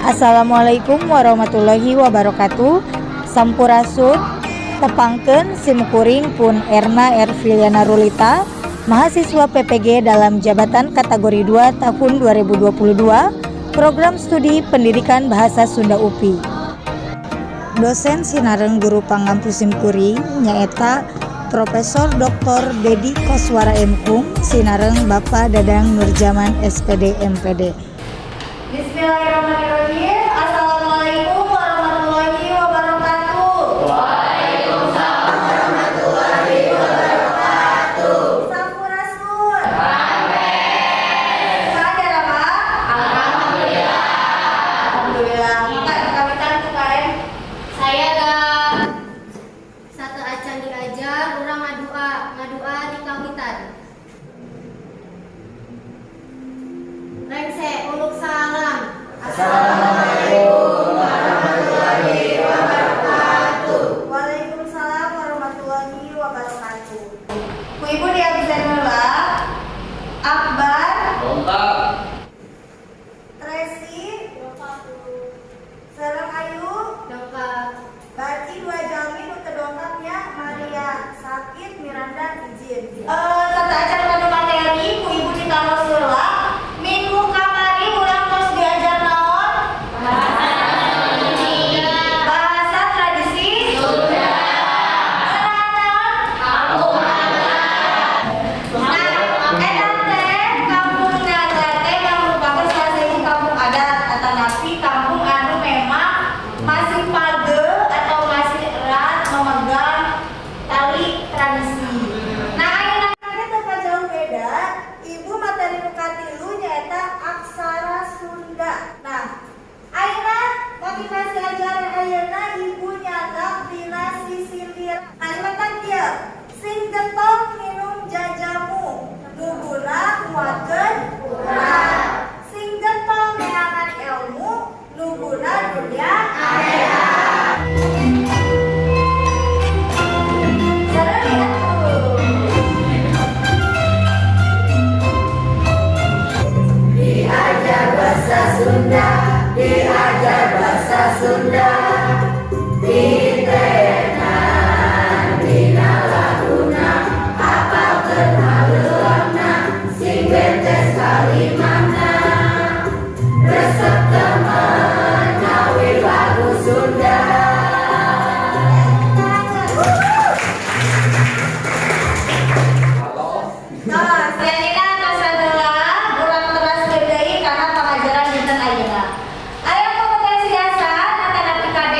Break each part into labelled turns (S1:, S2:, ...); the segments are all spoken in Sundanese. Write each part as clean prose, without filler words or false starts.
S1: Assalamualaikum warahmatullahi wabarakatuh. Sampurasun. Tepangkeun, simkuring pun Erna Erviliana Rulita, mahasiswa PPG dalam jabatan kategori 2 tahun 2022, Program Studi Pendidikan Bahasa Sunda UPI. Dosen sinareng guru pangampu simkuring nyaeta Profesor Dr. Dedi Koswara M.Hum sinareng Bapak Dadang Nurjaman SPD MPD. Bismillahirrahmanirrahim. Assalamualaikum warahmatullahi wabarakatuh. Waalaikumsalam warahmatullahi wabarakatuh. Sampurasun. Saha Pak? Alhamdulillah. Alhamdulillah. Maka kawitan UKM.
S2: Saya gak sateuacan diajar, urang ngadua, ngadua di kawitan. Rengse, uluk salam.
S3: Assalamualaikum warahmatullahi wabarakatuh.
S1: Waalaikumsalam warahmatullahi wabarakatuh. Ku ibu diabsen heula. Akbar,
S3: Lengkap.
S1: Tracy, sareng Ayu,
S2: Dongkap.
S1: Berarti dua jalmi nu teu dongkap nya, Maria sakit, Miranda izin. Sateuacan kana materi, ku ibu ditaros heula. Minggu kamari urang tos diajar naon? Bahasa tradisi Sunda. Naon? Nah, eta teh Kampung Naga teh merupakan salah satu kampung adat atanapi kampung anu memang masih page atau masih erat memegang tali tradisi. Nah, ayeuna teh teu jauh beda, ibu materi nu katilu nyaeta aksara Sunda. Nah, ayeuna motivasi ajaran ayeuna ibu nyandak dina sisindiran. Kalimat kieu, sing getol minum jajamu, nu guna nguatkeun urang. Sing getol neangan ilmu, nu guna dunia akhirat. Sareng atuh.
S3: Diajar bahasa Sunda, diajar bahasa Sunda. Ditenan dina laguna, apalkeun haleuangna, sing betes kalimahna. Resep temen ngawi lagu Sunda.
S1: Nah, selanjutnya tos heula, urang teraskeun deui kana pangajaran dinten ayeuna. Aya kompetensi dasar atanapi KD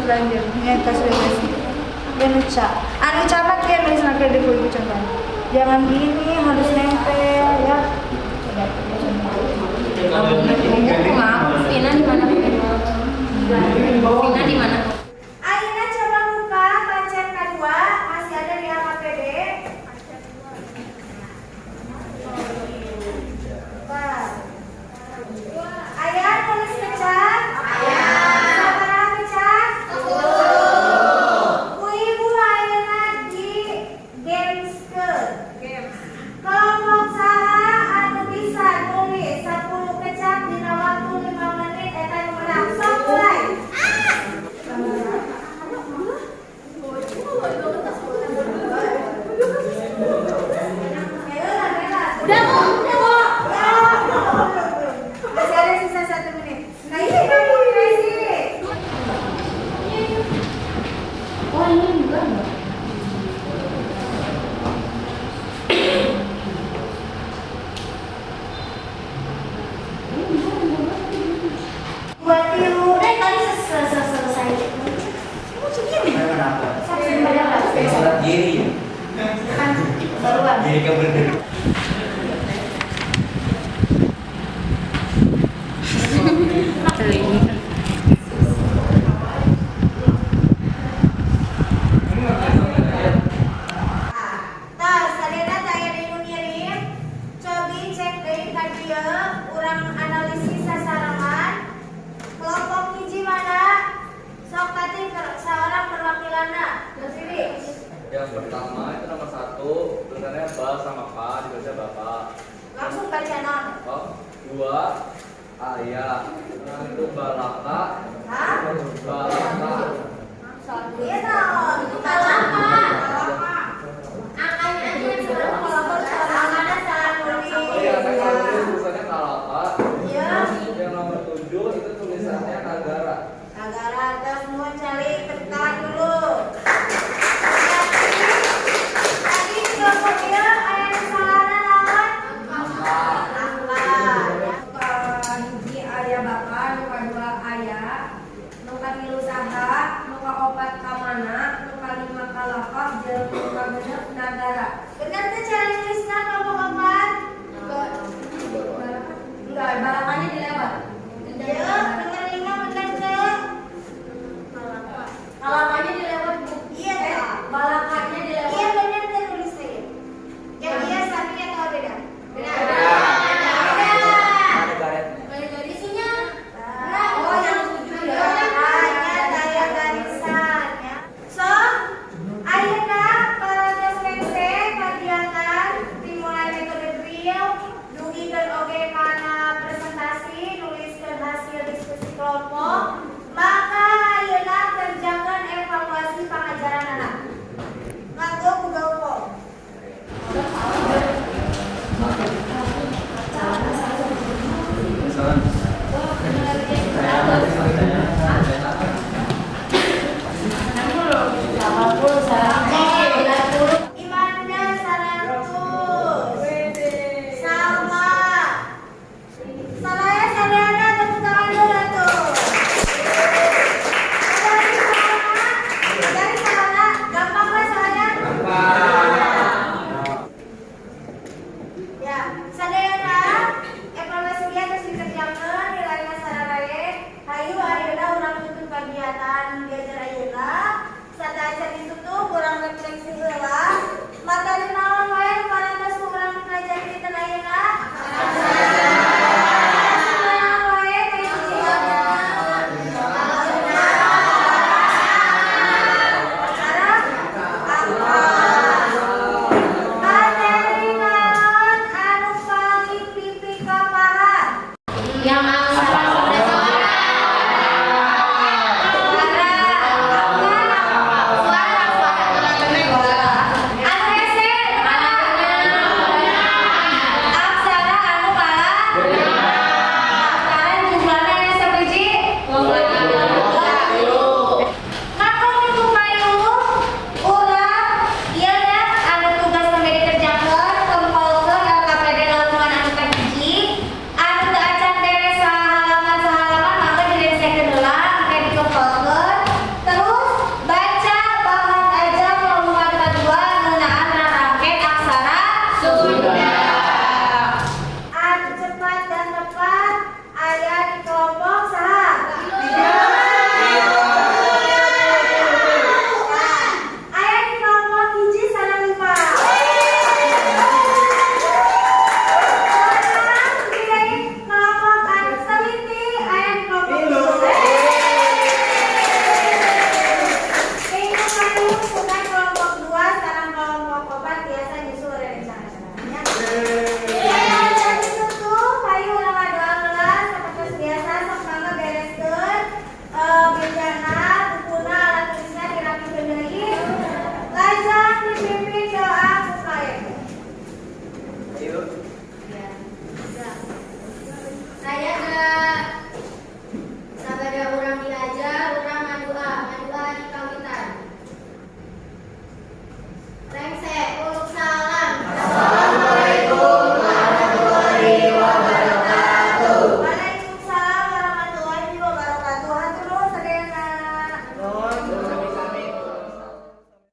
S1: Lanjut, nya tos beres. Ya nu ca. Anu ca mah kieu nulisna ke di ibu contoh. Jangan gini, harus nempel ya. Coba contoh.
S2: Vina di mana? Vina di mana?
S1: Ayeuna coba buka pancen kedua, masih ada di AKPD. Wah. Aya nulis kecap? Aya. Sabaraha kecap? 10. Ku ibu ayeuna di gameskeun. Kelompok saha anu bisa nulis 10 kecap dina waktu 5 menit eta nu menang. Sok mulai. Udah,
S2: Udah, Bu, udah, Bu.
S1: Masih ada sisa 1 menit. Nah, ini kamu Tracy.
S2: Oh, ini enggak enggak.
S1: Dua tilu.
S2: Udah tadi selesai.
S4: Kenapa?
S1: Satu
S4: Sholat diri ya?
S1: Baruan.
S4: Diri kamu berdiri.
S1: Tah, sadayana teh aya deui nu ngirim. Cobi cek deui ka dieu, urang analisis sasarengan. Kelompok hiji mana? Sok tadi seorang perwakilanna. Sini.
S5: Yang pertama itu nomor 1, tulisannya ba sama pa, dibaca bapak.
S1: Langsung baca non.
S5: Oh, dua, ayah. Nah, itu balaka,
S1: Hah?
S5: Balaka.
S1: Iya dong, itu balaka.
S2: Angkanya aja yang salah.
S1: Angkanya salah nulis.
S5: Oh iya, saya salah tulis tulisannya kalapa.
S1: Iya.
S5: Yang nomor 7 itu tulisannya nagara.
S1: Nagara, terus mau cari tepuk tangan dulu. Tadi kelompok dia aya nu salahna naon? Angka.
S6: Hiji aya bapak, nu kadua aya, nu katilu saha, nu kaopat kamana, nu kalima kalapa, jeung nu kagenep nagara.
S1: Bener tuh cara nulisna kelompok 4?
S6: Enggak, balakanya dilewat.
S1: Iya.